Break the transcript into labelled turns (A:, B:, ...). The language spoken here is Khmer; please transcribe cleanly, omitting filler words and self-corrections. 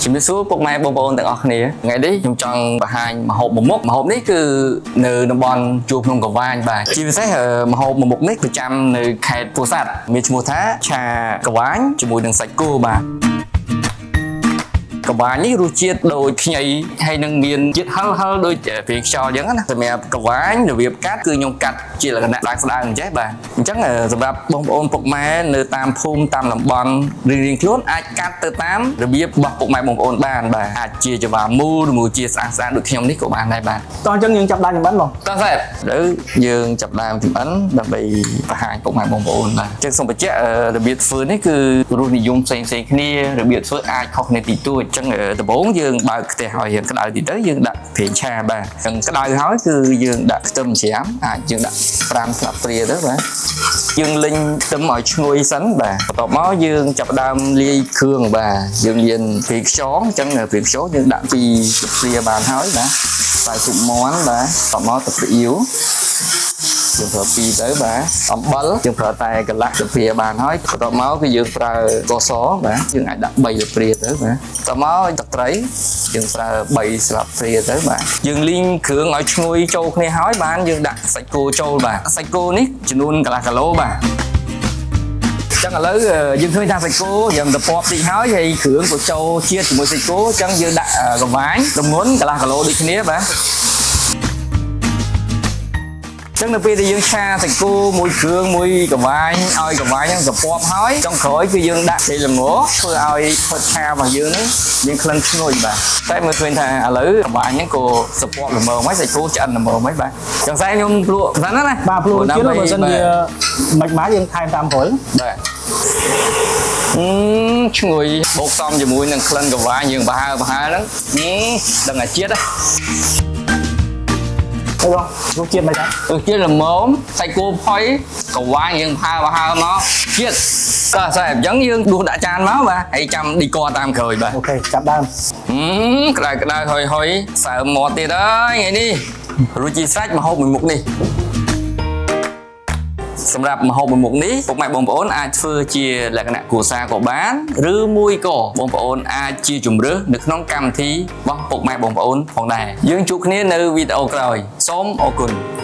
A: ជំរាបសួរពុកម៉ែបងប្អូនទាំងអស់គ្នាថ្ងៃនេះខ្ញុំចង់បង្ហាញម្ហូបមួយមុខម្ហូបនេះគឺនៅតំបន់ជួរភ្នំក្រវាញបាទជាពិសេសម្ហូបមួយមុខនេះប្រចាំនៅខេត្តពោធិ៍សាត់មានឈ្មោះថាឆាក្រវាញជាមួយនឹងសាច់គោបាទក្រវាញនេះរសជាតិដូចខ្ញីហើយនឹងមានជាតិហឹរហឹរដូចប្រេងខ្យល់អញ្ចឹងណាសម្រាប់ក្រវាញរបៀបកាត់គឺខ្ញុំកាត់ជាលក្ខណៈស្ដើងស្ដើងអញ្ចេះបាទអញ្ចឹងសម្រាប់បងប្អូនពុកម៉ែនៅតាមភូមិតាមតំបន់រៀងៗខ្លួនអាចកាត់ទៅតាមរបៀបរបស់ពុកម៉ែបងប្អូនបានបាទអាចជាចង្វាមូលឬមួយជាស្អាតស្អាតដូចខ្ញុំនេះក៏បានដែរបាទ
B: តោះអញ្ចឹងយើងចាប់ដើមចម្អិនបង
A: តោះសេបឥឡូវយើងចាប់ដើមចម្អិនដើម្បីបង្ហាញពុកម៉ែបងប្អូនបាទអញ្ចឹងសូមបញ្ជាក់របៀបធ្វើនេះគឺរសនិយមផ្សេងៗគ្នារបៀបធ្វើអាចខុសគ្នាតិចតួចអញ្ចឹងដំបូងយើងបើកខ្ទះឲ្យរៀងក្តៅតិចទៅយើងដាក់ប្រេងឆាបាទអញ្ចឹងក្តៅហើយគឺយើងដាក់ខ្ទឹមច្រាមអាចយើងដាក់5ស្លាបព្រាទៅបាទយើងលីងខ្ទឹមឲ្យឈ្ងុយសិនបាទបន្ទាប់មកយើងចាប់ផ្ដើមលាយគ្រឿងបាទយើងមានប្រេងខ្យងអញ្ចឹងប្រេងខ្យងយើងដាក់2ស្លាបព្រាបានហើយបាទផ្លែស៊ុបមាន់បាទបន្ទាប់មកទឹកស៊ីអ៊ីវយើងប្រើពីរទៅបាទអំបិលយើងប្រើតែកន្លះស្លាបព្រាបានហើយបន្ទាប់មកគឺយើងប្រើស្ករសបាទយើងអាចដាក់3ស្លាបព្រាទៅបាទបន្ទាប់មកទឹកត្រីយើងប្រើ3ស្លាបព្រាទៅបាទយើងលីងគ្រឿងឲ្យឈ្ងុយចូលគ្នាហើយបានយើងដាក់សាច់គោចូលបាទសាច់គោនេះចំនួនកន្លះគីឡូបាទចឹងឥឡូវយើងឃើញថាសាច់គោយើងទៅពប់តិចហើយហើយគ្រឿងក៏ចូលជាតិជាមួយសាច់គោចឹងយើងដាក់ក្រវាញទម្ងន់កន្លះគីឡូដូចគ្នាបាទចឹងនៅពេលដែលយើងឆាសាច់គោមួយគ្រឿងមួយក្រវាញឲ្យក្រវាញហ្នឹងកពប់ហើយចុងក្រោយគឺយើងដាក់ត្រីល្ងធ្វើឲ្យផុតឆារបស់យើងហ្នឹងមានក្លិនឈ្ងុយបាទតែមើលឃើញថាឥឡូវក្រវាញហ្នឹងក៏សពប់ល្មមហើយសាច់គោឆ្អិនល្មមហើយបាទចឹងស្អែកខ្ញុំភ្លក់សិនណាណា
B: បាទភ្លក់ជាតិបើសិនជាមិនបានយើងថែមតាមក្រោយ
A: បាទអឺឈ្ងុយបូកសំជាមួយនឹងក្លិនក្រវាញយើងប្រហើប្រហើហ្នឹងអឺដឹងអាជាតិហ៎
B: អីបងរសជាតិមិនដែរ
A: រសជាតិល្មមសាច់គោផុយក្រវាញយើងប្រហើប្រហើមកជាតិតោះស្អែកអញ្ចឹងយើងដួសដាក់ចានមកបាទហើយចាំឌីកតាមក្រោយបាទ
B: OK ចាប់ដើម
A: អឺក្តៅក្តៅហុយហុយសើមមាត់ទៀតហើយថ្ងៃនេះរួចជាស្រេចម្ហូបមួយមុខនេះសម្រាប់ម្ហូបមួយមុខនេះពុកម៉ែបងប្អូនអាចធ្វើជាលក្ខណៈគ្រួសារក៏បានឬមួយក៏បងប្អូនអាចជាជំរើសនៅក្នុងកម្មវិធីរបស់ពុកម៉ែបងប្អូនផងដែរយើងជួបគ្នានៅវីដេអូក្រោយសូមអរគុណ។